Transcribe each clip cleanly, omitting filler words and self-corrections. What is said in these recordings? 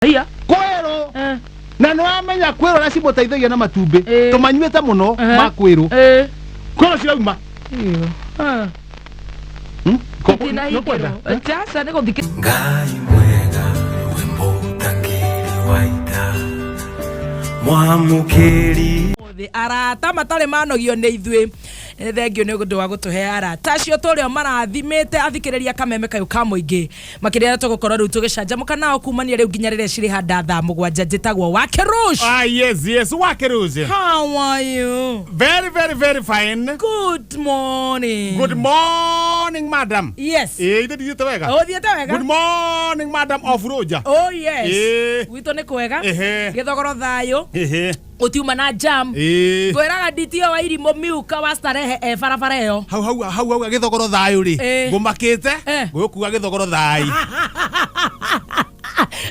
Haiya. Kwĩrũ. Eh. Na nĩ wamenya kwĩrũ ũrĩa cimũteithagia na matumbĩ. Eh. Tũmanyuĩte mũno Ehe. ma kwĩrũ. Eh. Kwĩrũ cirauma. Iyo. Ah. Hmm? Itina Nũkwenda? hingĩrwo. Aca nĩ gũthikĩ. Ngai mwega wĩ mũtangĩri wa ita mwamũkĩri Thĩ arata matarĩ manogio nĩ ithuĩ. Nĩ thengio nĩ ũndũ wa gũtũhe arata acio tũrĩa marathimĩte athikĩrĩria kameme kayũ ka mũingĩ makĩria arĩa tũgũkorwo rĩu tũgĩcanjamũka nao kumania rĩu nginya rĩrĩa cirĩ handa thaa 7. Njĩtagwo Wakerush. Ah, yes, yes, Wakerush. How are you? Very, very, very fine. Good morning. Good morning, madam. Yes. Ĩĩ, ithe ndithiĩte wega. Ũthiĩte wega? Good morning, madam of Roja. Oh yes. Ĩĩ. Gwitũ nĩ kwega. Ehe. Gĩthogoro thayũ. Ehe. Ũtiuma na jam. Ĩĩ. Ngwĩraga nditio wa irimũ miuka wa starehe e barabara ĩyo. Hau hau hau hau gĩthogoro thayũ rĩ. Ĩĩ. Ngũmakĩte. Eh. Ngũkuga gĩthogoro thai.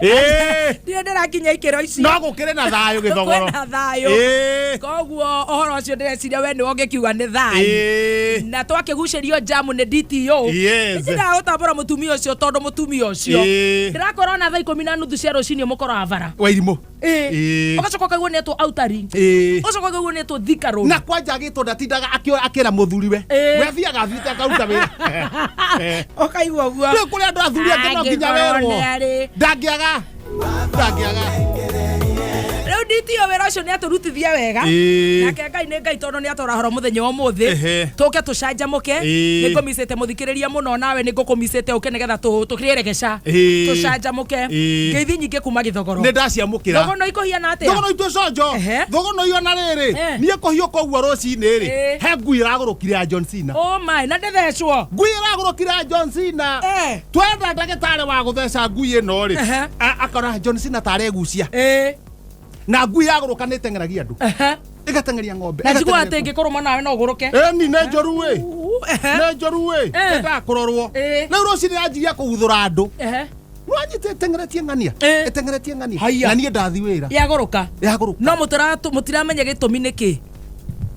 Ĩĩ. Ndirĩ ndĩrakinya ikĩro icio. No gũkĩrĩ na thayũ gĩthogoro. Kwĩna thayũ. Ĩĩ. Koguo ũhoro ũcio ndĩreciria we nĩwe ũngĩkiuga nĩ thayũ. Ĩĩ. Na twakĩgucĩrio jamu nĩ DTO. Yes. Nĩnyendaga gũtambũra mũtumia ũcio tondũ mũtumia ũcio. Ĩĩ. Ndĩrakora ona thaa 10:30 cia rũcinĩ mũkoro wa bara. Wa irimũ. Ĩĩ. Ĩĩ. Ũgacoka ũkaigua nĩetwo Outering. Ĩĩ. Ũgacoka ũkaigua nĩetwo Thika Road. Na kwanja agĩtwo ndatindaga akĩra mũthuriwe. Ĩĩ. We athiaga athiĩte akaruta wĩra. Ũkaigua ũguo. Rĩu kũrĩ andũ athuri angĩ no nginya Angĩkorwo werwo. nĩ arĩ. Ndangĩaga. Ndangĩaga. Rĩu DTO wĩra ũcio nĩ atũrutithia wega. Ĩĩ. Nake Ngai nĩ Ngai tondũ nĩ atwara horo mũthenya wa ũmũthĩ. Ehe. Tũke tũcanjamũke. Ĩĩ. Nĩ ngũmicĩte mũthikĩrĩria mũno nawe nĩ ngũkũmicĩte ũke nĩgetha tũkĩregeca. Ĩĩ. Tũcanjamũke. Ĩĩ. Ngeithi nyingĩ kuma Gĩthogoro. Nĩ ndaciamũkĩra. Thogono ikũhiana atĩa? Thogono itũ conjo. Ehe. Thogono iyo na rĩrĩ. Eh. Niĩ kũhiũka ũguo rũcinĩ rĩ. Ĩĩ. He ngui ĩragũrũkire ya John Cena. Oh my, na ndĩthecwo. Ngui ĩragũrũkire ya John Cena. Eh. Twenda ndagĩtarĩ wa gũtheca ngui ĩno rĩ. Ehe. Akora John Cena taregucia. Ĩĩ. Na ngui yagũrũka nĩ ĩteng'eragia andũ. Ehe. Ĩgateng'eria ng'ombe. Na njiguaga ĩgateng'eria atĩ ĩngĩkũrũma nawe no ũgũrũke. Ĩni nĩ njũru ĩ. Ehe. Nĩ njũru ĩ. Eh. Ĩndaga kũrorwo. Ĩĩ. Rĩu rũcinĩ yanjirie kũguthũra andũ. Ehe. Nĩwanyita ĩteng'eretie ng'ania. Eh. Ĩteng'eretie ng'ania. Haiya. Na niĩ ndathi wĩra. Yagũrũka. Yagũrũka. No mũtiramenya gĩtũmi nĩkĩ.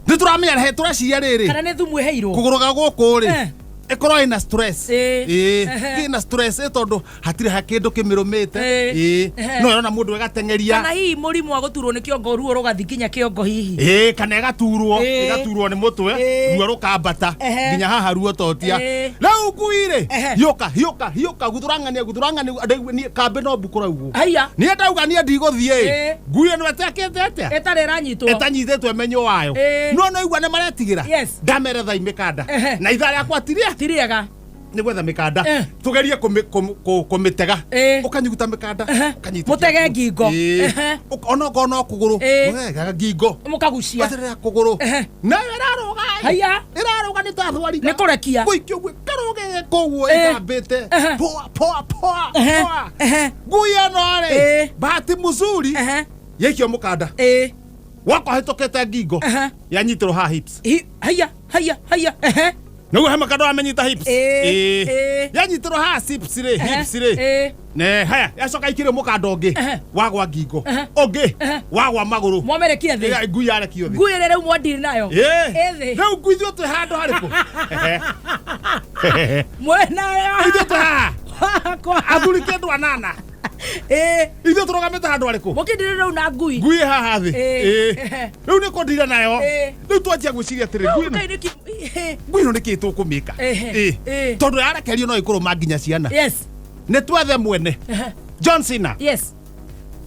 Nĩ tũramenya he tũreciria rĩrĩ. Kana nĩ thumu ĩheirwo. Kũgũrũka gũkũ rĩ. Eh. Ĩkorwo ĩna stress. Ĩĩ. Ĩĩ. Ehe. Ĩna stress ĩ tondũ hatirĩ ha kĩndũ kĩmĩrũmĩte. Ĩĩ. Ĩĩ. Ehe. No ĩrona mũndũ ĩgateng'eria. Kana hihi mũrimũ wa gũturwo nĩ kĩongo ruo rũgathi nginya kĩongo hihi. Ĩĩ kana ĩgaturwo Ĩĩ. ĩgaturwo nĩ mũtwe Ĩĩ. ruo rũkambata Ehe. nginya haha ruo totia Ĩĩ. rĩu ngui rĩ Ehe. hiũka hiũka hiũka guthũra ng'ania guthũra ng'ania ndauga niĩ kambĩ no mbu kũraugwo Haiya. niĩ ndauga niĩ ndigũthiĩ Ĩĩ. ngui ĩno ĩtekĩte atĩa Ĩtarĩ ĩranyitwo. ĩtanyitĩtwo ĩmenywo wayo Ĩĩ. no no igua nĩ maretigĩra Yes. ndamere thai mĩkanda Ehe. na ithaa rĩakwa ti rĩa Ti rĩega. nĩ gwetha mĩkanda Eh. tũgerie kũmĩtega Ĩĩ. ũkanyuguta mĩkanda Ehe. ũkanyita Mũtege ngingo. Ĩĩ. Ehe. Onokorwo no kũgũrũ Ĩĩ. Ũgegaga ngingo Mũkagucia. Weterera kũgũrũ Ehe. nayo ĩrarũga ĩ. Haiya. ĩrarũga nĩ ta thwariga Nĩ kũrekia. gũikio ũguo ĩkarũga ĩkoguo Ĩĩ. ĩtambĩte Ehe. poa poa poa Ehe. poa Ehe. ngui ĩno rĩ Ĩĩ. bahati mzuri Ehe. yaikio mũkanda Ĩĩ. wakwa hĩtũkĩte ngingo Ehe. yanyitĩrwo haha hips Haiya haiya haiya. Ehe. nĩguo he mũkanda wamenyita hips Ĩĩ. Ĩĩ. Ĩĩ. yanyitĩrwo haha hips rĩ Ehe. hips rĩ Ĩĩ. ne haya yacoka ikĩrĩ mũkanda ũngĩ Ehe. wagwa ngingo Ehe. ũngĩ Ehe. wagwa magũrũ Mwamerekia thĩ. Ĩya, ngui yarekio thĩ Ngui ĩrĩa rĩu mwandiri nayo. Ĩĩ. Ĩ thĩ. rĩu ngui ithuĩ twĩ handũ harĩkũ Mwena ithuĩ twĩ haha Kwa. athuri kĩndũ anana Ĩĩ. ithuĩ tũrũgamĩte handũ harĩkũ Mũkindire rĩu na ngui. ngui ĩ haha thĩ Ĩĩ. Ĩĩ. Ehe. rĩu nĩ kũndira nayo Ĩĩ. rĩu twanjia gwĩciria atĩrĩ ngui ĩno Ngai nĩ ki- Ĩĩ. ngui ĩno nĩkĩĩ tũkũmĩka Ehe. Ĩĩ. Ĩĩ. tondũ yarekerio no ĩkũrũma nginya ciana Yes. nĩ twethe mwene Ehe. John Cena Yes.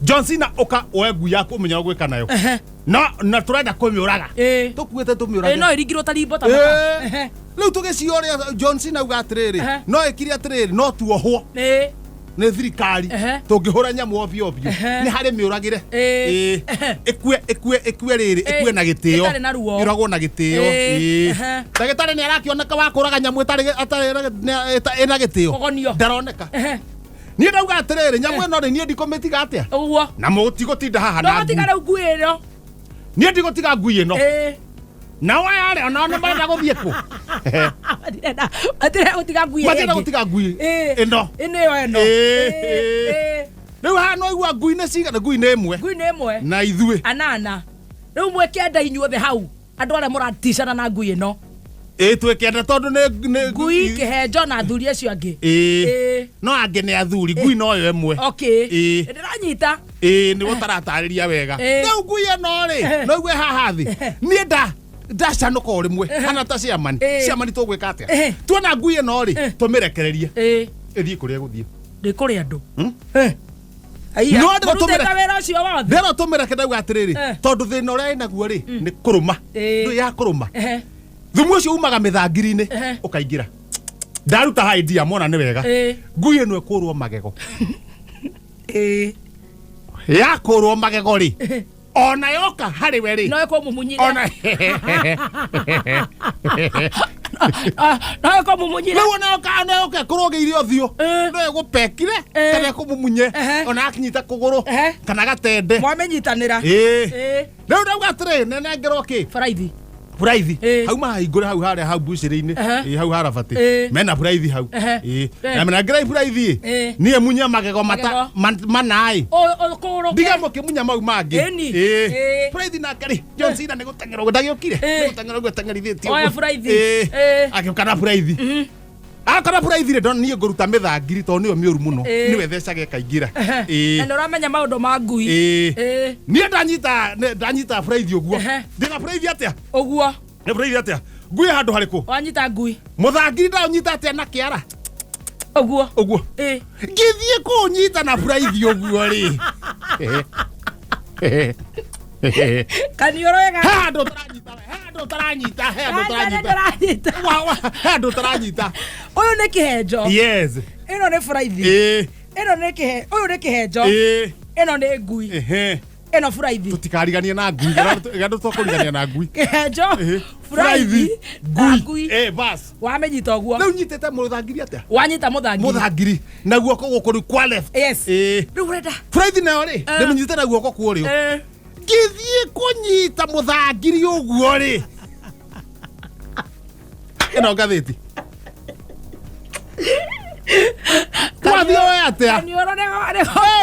John Cena ũka woe ngui yaku ũmenye ũrĩa ũgwĩka nayo Ehe. na na tũrenda kũmĩũraga Ĩĩ. tũkuĩte Ĩĩ tũmĩũrage no ĩringirwo ta rimbo ta mũka. Ĩĩ. Ehe. rĩu tũgĩciũria John Cena auga atĩrĩrĩ Ehe. no ĩkire atĩrĩrĩ no tuohwo Ĩĩ. nĩ thirikari Ehe. tũngĩhũra nyamũ ovyo ovyo Ehe. nĩ harĩ mĩũragĩre Ĩĩ. Ĩĩ. Ehe. ĩkue ĩkue ĩkue rĩrĩ Ĩĩ. ĩkue na gĩtĩo Ĩtarĩ na ruo. ĩragwo na gĩtĩo Ĩĩ. Ĩĩ. Ehe. ndagĩtarĩ nĩ arakĩoneka wa kũraga nyamũ ĩtarĩ ĩna gĩtĩo Kũgonio. ndaroneka Ehe. niĩ ndauga atĩrĩrĩ nyamũ ĩno rĩ niĩ ndikũmĩtiga atĩa Ũguo. na mũtigũtinda haha na Ndũgũtiga ngui rĩu ngui ĩno. niĩ ndigũtiga ngui ĩno Ĩĩ. nao aya rĩ onao nĩ marenda gũthiĩ kũ Matirenda matirenda gũtiga ngui ĩrĩa matirenda ĩngĩ. gũtiga ngui Ĩĩ. ĩno Ĩno ĩyo ĩno. Ĩĩ. Ĩĩ. Ĩĩ. rĩu haha no igua ngui nĩ cigana ngui nĩ ĩmwe Ngui nĩ ĩmwe. na ithuĩ Anana. Rĩu mwĩ kenda inyuothe hau. Andũ arĩa mũraticana na ngui ĩno. Ĩ twĩkĩende tondũ nĩ Ngui, kĩhenjo na athuri acio angĩ. Ĩ. Ĩ. No angĩ nĩ athuri, ngui noyo ĩmwe. Okay. Ĩ. Ndĩranyita. Ĩ nĩguo taratarĩria wega. Ĩ. Rĩu ngui ĩno rĩ, no igue haha thĩ niĩ ndacanũka o rĩmwe hana ta ciamani. Ĩ. Ciamani tũgwĩka atĩa? Ĩ. Tuona ngui ĩno rĩ, tũmĩrekererie Ĩ. ĩthiĩ kũrĩa ĩgũthiĩ. Ndĩkũrĩa andũ. Eh. Aiya. No ndĩra Mũrutĩte tũmĩre- wĩra ũcio wothe. Rĩrĩa tũmĩreke ndauga atĩrĩrĩ, Eh. tondũ thĩna ũrĩa ĩnaguo rĩ nĩ kũrũma. Ĩ. Ndũĩ ya kũrũma. Ehe. Thumu ũcio umaga mĩthangiri-inĩ Ehe. ũkaingĩra. Ndaruta idea mona nĩ wega. Ĩ. Ngui ĩno ĩkũrwo magego. Ĩ. Yakũrwo magego rĩ, ona yoka harĩ we rĩ, No ĩkũmumunyire. ona No ĩkũmumunyire. rĩu ona yoka, ona yoka ĩkũrũgĩire ũthiũ, Eh. no ĩgũpekire Eh. kana ĩkũmumunye, Ehe. ona akinyita kũgũrũ Ehe. kana gatende. Mwamenyitanĩra. Ĩ. Ĩ. Rĩu ndauga atĩrĩ, nenengerwo kĩ Baraithi. buraithi. Ĩ. Hau mahahingũre hau harĩa hau mbucĩrĩ-inĩ. Ehe. Ĩ, hau harabati Ĩ. mena buraithi hau. Ehe. Ĩ. Ĩ. Na menengerai buraithi. Ĩ. Niĩ munye magego mata Magego. manaĩ. Ũkũrũke. Ndiga mũkĩmunya mau mangĩ. Ĩni. Ĩ. Ĩ. Buraithi nake rĩ, John Cena nĩ gũteng'era ũguo ndagĩũkire, Ĩ. nĩ gũteng'era ũguo ateng'erithĩtie Oya ũguo. buraithi. Ĩ. Ĩ. Agĩũka na buraithi. Akora buraithi rĩ, niĩ ngũruta mĩthangiri tondũ nĩyo mĩũru mũno, Ĩ. nĩwe thecaga ĩkaingĩra. Ĩ. Na nĩ ũramenya maũndũ ma ngui. Ĩ. Ĩ. Niĩ ndanyita ndanyita buraithi ũguo. Ehe. Ndĩna buraithi atĩa? Ũguo. Nĩ buraithi atĩa? Ngui handũ harĩkũ? Wanyita ngui. Mũthangiri ndaũnyita atĩa na kĩara? Ũguo. Ũguo. Ĩ. Ngĩthiĩ kũũnyita na buraithi ũguo rĩ, Kanioro wega. he handũ ũtaranyita we, he handũ ũtaranyita, he handũ Aca, nĩ ũtaranyita. ndĩranyita. He handũ ũtaranyita. Ũyũ nĩ kĩhenjo. Yes. Ĩno nĩ buraithi. Ĩ. Ĩno nĩ kĩhe, ũyũ nĩ kĩhenjo. Ĩ. Ĩno nĩ ngui. Ehe. Ĩno buraithi. Tũtikariganie na ngui, gandũ tũkũrigania na ngui. Kĩhenjo, Ehe. buraithi, na ngui. Ĩ, bas. Wamĩnyita ũguo. Rĩu nyitĩte mũthangiri atĩa? Wanyita mũthangiri. Mũthangiri na guoko gũkũ rĩu kwa left. Yes. Ĩ. Rĩu ũrenda. Buraithi nayo rĩ, ndĩmĩnyitĩte na guoko kwa ũrĩo. Eh. Ngĩthiĩ kũnyita mũthangiri ũguo rĩ, ĩno ngathĩti twathiĩ oe atĩa? Kanioro nĩ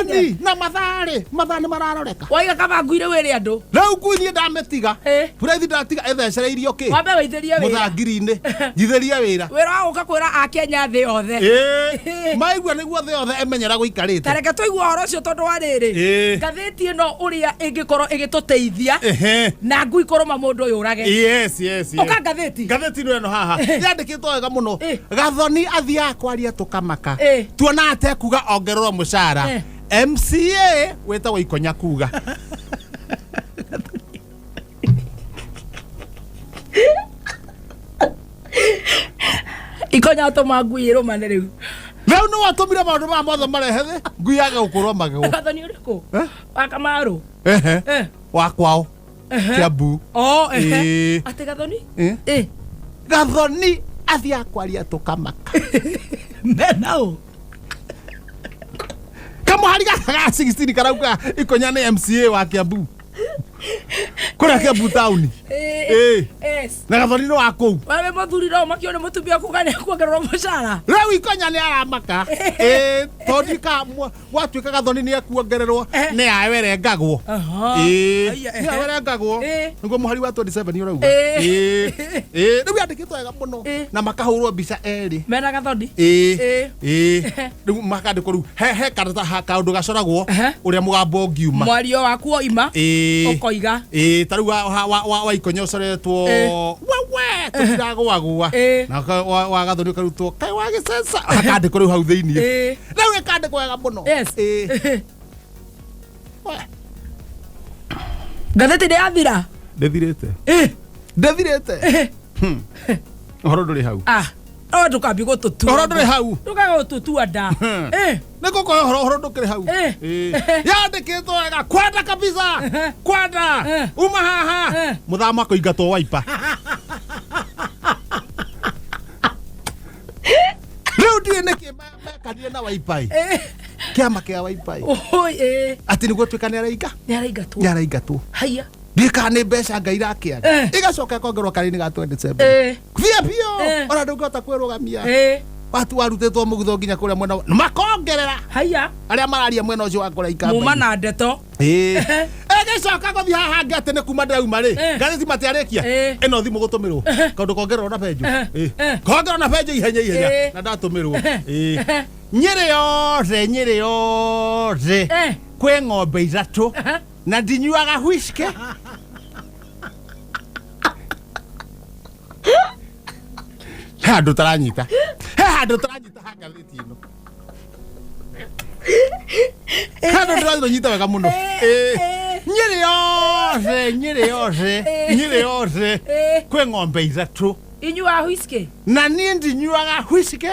Eni, na mathaa rĩ, mathaa nĩ mararoreka. Waiga kaba ngui rĩu ĩrĩ andũ. Rĩu ngui niĩ ndamĩtiga, Ĩ. buraithi ndatiga ĩthecereirio kĩ Wambe wĩithĩrie wĩra. mũthangiri-inĩ, njithĩrie wĩra. Wĩra wa gũka kwĩra akenya thĩ yothe. Ĩ, maigua nĩguo thĩ yothe ĩmenyera gũikarĩte. Ta reke tũigue ũhoro ũcio tondũ wa rĩrĩ. Ĩ. Ngathĩti ĩno ũrĩa ĩngĩkorwo ĩgĩtũteithia Ehe. na ngui kũrũma mũndũ ũyũ ũrage. Yes, yes, yes. Ũka ngathĩti. Ngathĩti ĩno haha yandĩkĩtwo wega mũno. Ĩ. Gathoni athiaga kwaria tũkamaka. Ĩ. Tuona atekuga ongererwo mũcara. Ĩ. MCA wĩtagwo Ikonya kuga. Ikonya atũma ngui ĩrũmane rĩu. Rĩu nĩ watũmire maũndũ maya mothe marehe thĩ ngui yage gũkũrwo magego. Gathoni ũrĩkũ? Eh? Wa Kamaru. Ehe. Eh. Wa kwao. Kiambu. Oh, ehe. Ĩ. Atĩ Gathoni? Ĩ. Ĩ. Gathoni athiaga kwaria tũkamaka. Mena ũ? Kamũhari gaka ga 16 karauga Ikonya nĩ MCA wa Kiambu. Kũrĩa Kiambu taũni. Ĩ. Ĩ. Yes. Na Gathoni nĩ wa kũu. Wewe mũthuri no ũmakio nĩ mũtumia kuga nĩ kuongererwo mũcara. Rĩu Ikonya nĩ aramaka. Ĩ, tondũ gwatuĩka Gathoni nĩ ekuongererwo Eh. nĩ awerengagwo. Aha. Ĩ, Aya, nĩ ehe. awerengagwo. Ĩ. Nĩguo mũhari wa 27 ũrauga. Ĩ. Ĩ. Ĩ, rĩu yandĩkĩtwo wega mũno Ĩ. na makahũrwo mbica erĩ. Mena Gathoni. Ĩ. Ĩ. Ĩ. Rĩu makandĩkwo rĩu he kaũndũ gacoragwo Ehe. ũrĩa mũgambo ũngiuma. Mwario waku woima Ĩ. ũkoiga. Ĩ, ta rĩu wa Ikonya ũcoretwo Ĩ. wewe tũtiragũagũa. Ĩ. Na wa Gathoni ũkarutwo kaĩ wa gĩcenca hakandĩkwo rĩu hau thĩiniĩ. Ĩ. Rĩu ĩkandĩkwo wega mũno. Yes. Ĩ. We, Ngathĩti nĩ yathira. Ndĩthirĩte. Ĩ. Ndĩthirĩte. Ũhoro ndũrĩ hau. Ah. No ndũkambie gũtũtua. Ũhoro ndũrĩ hau. Ndũkaga gũtũtua nda. Ĩ. Nĩ ngũkũhe ũhoro, ũhoro ndũkĩrĩ hau. Ĩ. Ĩ. Yandĩkĩtwo wega kwenda kabisa. Kwenda. Eh. Uma haha. Eh. Mũthama kũingatwo waipa. Rĩu ndiũĩ nĩkĩ mekanire na waipa ĩ. Ĩ. Kĩama kĩa waipa ĩ. Oi, ĩ. Atĩ nĩguo tuĩka nĩ arainga. Nĩ araingatwo. Nĩ araingatwo. Haiya. Ndiũĩ kana nĩ mbeca Ngai irakĩaga. Eh. Ĩgacoka ĩkongerwo karĩ-inĩ ga 27. Ĩ. Thia biũ. Eh. Ona ndũngĩhota kwĩrũgamia. Ĩ. Watu warutĩtwo mũgutho nginya kũrĩa mwena makongerera Haiya. arĩa mararia mwena ũcio wa kũrĩa ikamba. Muma na ndeto. Ĩĩ. Ngĩcoka gũthiĩ haha ngĩ atĩ nĩ kuma ndĩrauma rĩ, ngathĩti matiarĩkia ĩno thimũ gũtũmĩrwo kaũndũ kongererwo na benjũ. Kongererwo na benjũ ihenya ihenya na ndatũmĩrwo. Nyĩrĩ yothe, Nyĩrĩ yothe kwĩ ng'ombe ithatũ na ndinyuaga whisky. He handũ taranyita, he handũ taranyita ha ngathĩti ĩno, he handũ ndĩrathiĩ nyita wega mũno. Nyĩrĩ yothe, Nyĩrĩ yothe, Nyĩrĩ yothe kwĩ ng'ombe ithatũ Inyuaga whisky. Na niĩ ndinyuaga whisky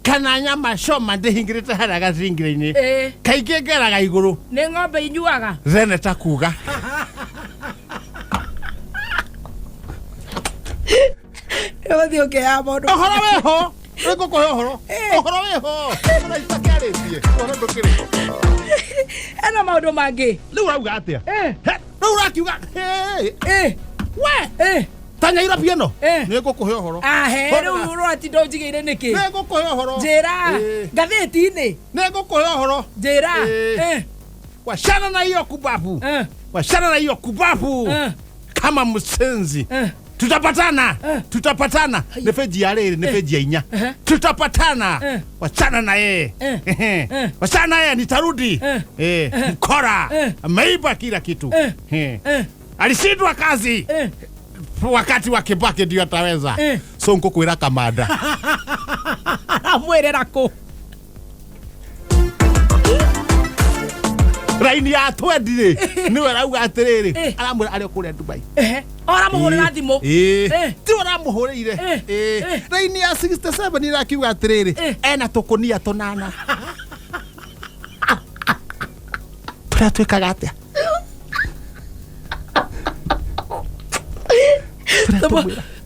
kana nyama choma ndĩhingĩrĩte harĩa gathingĩra-inĩ. Kaingĩ ngeraga igũrũ. Nĩ ng'ombe inyuaga. Theneta kuga. Ũgũthiĩ ũkĩoya mũndũ. Ũhoro wĩho, nĩngũkũhe ũhoro. Ũhoro wĩho, ũhoro itakĩarĩtie, ũhoro ndũkĩrĩ. Ena maũndũ mangĩ. Rĩu ũrauga atĩa? He, rĩu ũrakiuga, hey, we ta Nyairobi ĩno. Nĩngũkũhe ũhoro. Ahe. Hũrĩra. Rĩu ũratinda ũnjigĩire nĩkĩ? Nĩngũkũhe ũhoro. Njĩra. Ngathĩti-inĩ. Nĩngũkũhe ũhoro. Njĩra. Wachana na hiyo kubabu. Wachana na hiyo kubabu. Kama msenzi. Tutapatana. Tutapatana. Nĩ benji ya rĩrĩ, nĩ benji ya inya. Tutapatana. Wachana na yeye. Wachana na yeye, nitarudi. Mkora. Ameiba kila kitu. Alishindwa kazi. Wakati wa Kibaki ndio ataweza. So ngũkwĩra kamanda. Aramwĩrĩra kũ? Raini ya twendi rĩ, nĩwe arauga atĩrĩrĩ, aramwĩra arĩ o kũrĩa Dubai. Ũramũhũrĩra thimũ. Tiwe ũramũhũrĩire. Raini ya 67 ĩrakiuga atĩrĩrĩ, ena tũkũnia tũnana tũrĩa twĩkaga atĩa?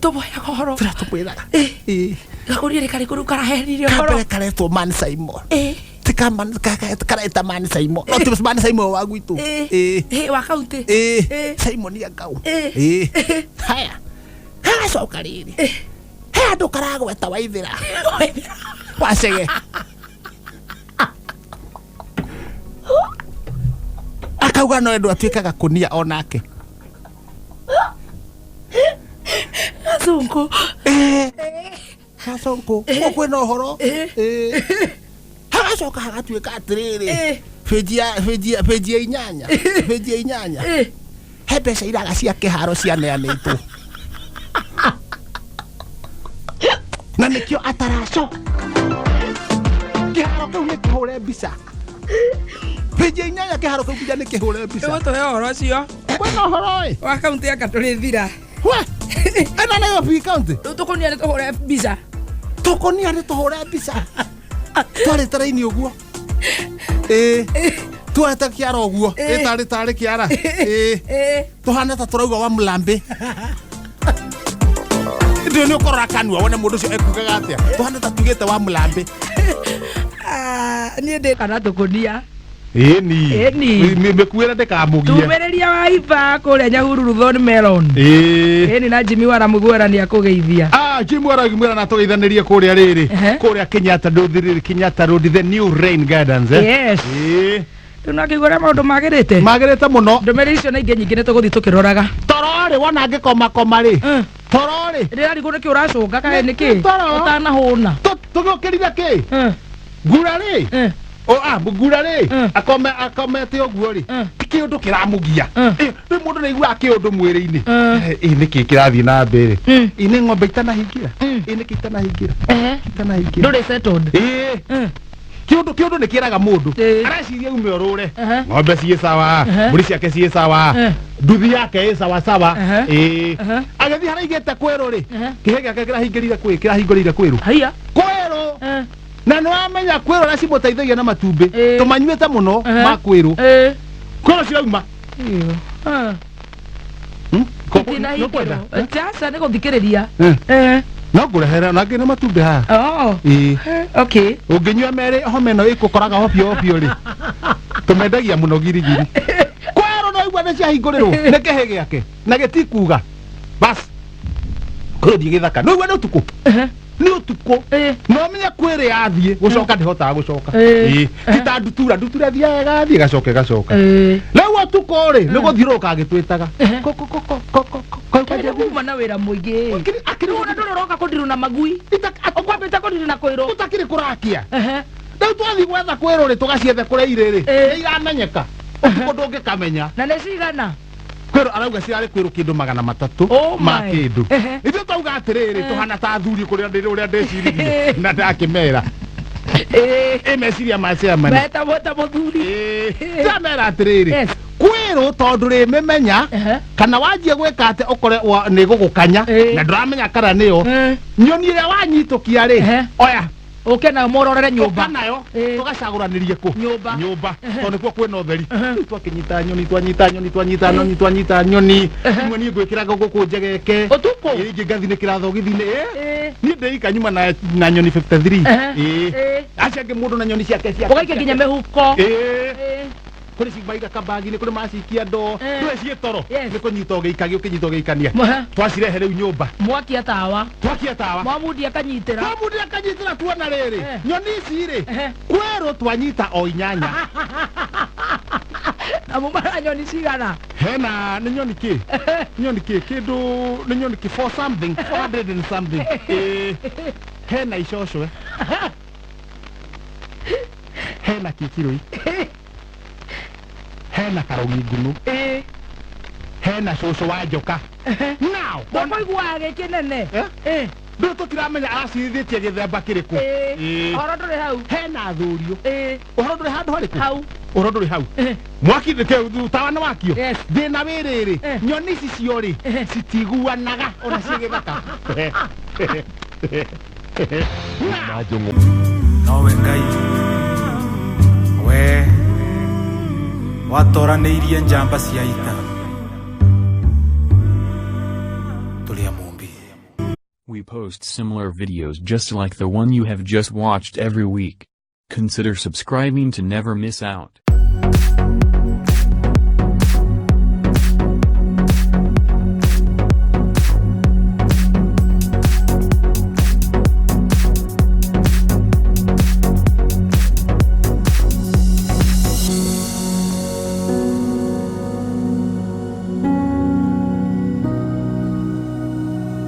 Tũmũheaga ũhoro. Tũrĩa tũmwĩraga. Gakũria rĩ karĩkũ rĩu karaheanire ũhoro? Kambere karetwo Man Simon. Ti kareta Man Simon, no ti Man Simon wa gwitũ. Wa kaunti. Simon ya ngau. Haya, hagacoka rĩrĩ, he handũ karagweta Waithĩra wacege akauga no endwo atuĩkaga kũnia onake. Gacũngũ. Gacũngũ kwĩna ũhoro. Hagacoka hagatuĩka atĩrĩrĩ, benji ya inyanya, benji ya inyanya, he mbeca iraga cia kĩharo cianeanĩtwo na nĩkĩo ataraco kĩharo kĩu nĩ kĩhũre mbica. Benji ya inyanya, kĩharo kĩu nginya nĩ kĩhũre mbica. Ũgũtũhe ũhoro ũcio. Kwĩna ũhoro ĩ. Wa kaunti anga tũrĩthira. We ĩno Nairobi county. Rĩu tũkũnia nĩ tũhũre mbica. Tũkũnia nĩ tũhũre mbica twarĩte raini ũguo, ĩĩ, twarĩte kĩara ũguo, ĩtarĩ tarĩ kĩara, ĩĩ, tũhana ta tũrauga wa mũlambĩ. Ndĩ nĩ ũkũrora kanua wone mũndũ ũcio ekugaga atĩa, tũhana ta tugĩte wa mũlambĩ. Niĩ ndĩ kana tũkũnia. Ĩni. Ĩni. Mĩkuĩre ndĩkamũgie. Tumĩrĩria wa iba kũrĩa Nyahururu Thorn Melon. Ĩni, na Jimmy Wara Mũguera nĩ akũgeithia. Ah, Jim Wara ngimwĩra na tũgeithanĩrie kũrĩa rĩrĩ. Kũrĩa Kenyatta Road rĩrĩ, Kenyatta Road, the new Rain Gardens, eh? Yes. Rĩu no akĩigua ũrĩa maũndũ magĩrĩte. Magĩrĩte mũno. Ndũmĩrĩri icio na ingĩ nyingĩ nĩ tũgũthiĩ tũkĩroraga. Toro rĩ, wona ngĩkomakoma rĩ, toro rĩ. Ndĩrarigwo nĩkĩ ũracũnga kaĩ nĩkĩ Nĩ toro. ũtanahũna. Tũgĩũkĩrire kĩ ngura rĩ, o ah ngura rĩ, akome akomete ũguo rĩ, ti kĩũndũ kĩramũgia. Rĩu mũndũ nĩ aiguaga kĩũndũ mwĩrĩ-inĩ. Ĩ nĩkĩ kĩrathiĩ na mbere? Ĩ nĩ ng'ombe itanahingĩra? Ĩ nĩkĩ itanahingĩra, itanahingĩra? Ndũrĩ settled. Ĩ kĩũndũ, kĩũndũ nĩ kĩraga mũndũ areciria ume ũrũre. Ng'ombe ciĩ sawa, mbũri ciake ciĩ sawa, nduthi yake ĩ sawa sawa. Ĩ agĩthiĩ haraigĩte kwĩrũ rĩ, kĩhĩ gĩake kĩrahingĩrire kwĩ kĩrahingũrĩire kwĩrũ. Haiya. Kwĩrũ. Na nĩ wamenya kwĩrũ ũrĩa cimũteithagia na matumbĩ tũmanyuĩte mũno ma kwĩrũ. Kwĩrũ cirauma. Iyo. Nĩũkwenda? Aca, nĩ gũthikĩrĩria. No ngũrehere na ngĩ na matumbĩ haha. Oh. Ĩĩ. Okay. Ũngĩnyua merĩ homa ĩno ĩkũkoraga hobio hobio rĩ, tũmendagia mũno girigiri. Kwerũ no igua nĩ ciahingũrĩrwo nĩ kĩhĩ gĩake na gĩtikuga bas kũrũ thiĩ gĩthaka no igua nĩ ũtukũ. Nĩ ũtukũ. Ĩĩ. No menye kwĩrĩ yathiĩ gũcoka ndĩhotaga gũcoka. Ĩĩ. Ĩĩ. Ti ta ndutura, ndutura thiaga ĩgathiĩ ĩgacoka ĩgacoka. Ĩĩ. Rĩu ũtukũ rĩ nĩ gũthiũrũrũka agĩtwĩtaga. Ko ko ko ko ko ko ko. Kaĩ kuma na wĩra mũingĩ. Akĩrĩ- akĩrĩ- Rĩu ona ndũrĩ ũroka kũndirwo na magui. Ũkwambĩte kũndirwo na kwĩrwo. Gũtakĩrĩ kũrakia. Ehe. Rĩu twathiĩ gwetha kwĩrũ rĩ tũgaciethe kũrĩa irĩ rĩ. Ĩĩ. Nĩ iramenyeka. Ũtukũ ndũngĩkamenya. Na nĩ cigana? Kwĩrũ arauga cirarĩ kwĩrũ kĩndũ 300 Oh ma my. kĩndũ. Ehe. Ithuĩ twauga atĩrĩrĩ tũhana ta athuri kũrĩa ndĩ ũrĩa ndĩciririe na ndakĩmera. Ĩĩ. Ĩ meciria ma chairman. Meta mweta mũthuri. Ndamera atĩrĩrĩ Yes. kwĩrũ tondũ rĩmĩmenya Ehe. kana wanjia gwĩka atĩ ũkore nĩ gũgũkanya Ĩĩ. na ndũramenya kana nĩyo Eh. nyoni ĩrĩa wanyitũkia rĩ Ehe. oya Ũke nayo mũrorere ũka nyũmba. nayo Ĩĩ. tũgacagũranĩrie kũ Nyũmba. nyũmba tondũ nĩkuo kwĩna ũtheri. Rĩu twakĩnyita nyoni, twanyita nyoni, twanyita nyoni, twanyita nyoni imwe niĩ ngwĩkĩraga gũkũ njegeke. Ũtukũ? Ĩĩ, ingĩ ngathinĩkĩra thogithi-inĩ. Ĩĩ. Ĩĩ. Niĩ ndĩika nyuma na nyoni 53. Ehe. Ĩĩ. Ĩĩ. Acio angĩ mũndũ na nyoni ciake ciake. Ũgaikia nginya mĩhuko. Ĩĩ. Ĩĩ. Kũrĩ cimaiga kabagi-inĩ, kũrĩ macikia ndoo. Eh. Ndũĩ ciĩ toro. Yes. Nĩ kũnyita ũgĩikagia ũkĩnyita ũgĩikania. Mũhe. Twacirehe rĩu nyũmba. Mwakia tawa. Twakia tawa. Mwamundia akanyitĩra. Twamundia akanyitĩra tuona rĩrĩ. Eh. Nyoni ici rĩ Ehe. kwĩrũ twanyita o inyanya. Na mumara nyoni cigana? Hena nĩ nyoni kĩ nyoni kĩ kĩndũ nĩ nyoni kĩ for something 400 and something. Ĩĩ. Hena icocwe, hena kĩkirũi, hena karogi ngunu. Ĩĩ. Hena cũcũ wa njoka now. Ndũkũiguaga gĩ kĩnene. Eh? Ĩĩ. Ndũĩ tũtiramenya aracirithĩtie gĩthemba kĩrĩkũ. Ĩĩ. Ĩĩ. Ũhoro ndũrĩ hau. Hena thũrio. Ĩĩ. Ũhoro ndũrĩ handũ harĩkũ. Hau. Ũhoro ndũrĩ hau. Eh. Mwaki ndĩke tawa nĩ wakio. Yes. Thĩna wĩ rĩrĩ Eh. nyoni ici cio rĩ Eh. citiguanaga ona ciĩ gĩthaka. Nowe Ngai we watoranĩirie njamba cia ita tũrĩ a Mũmbi. We post similar videos just like the one you have just watched every week. Consider subscribing to never miss out.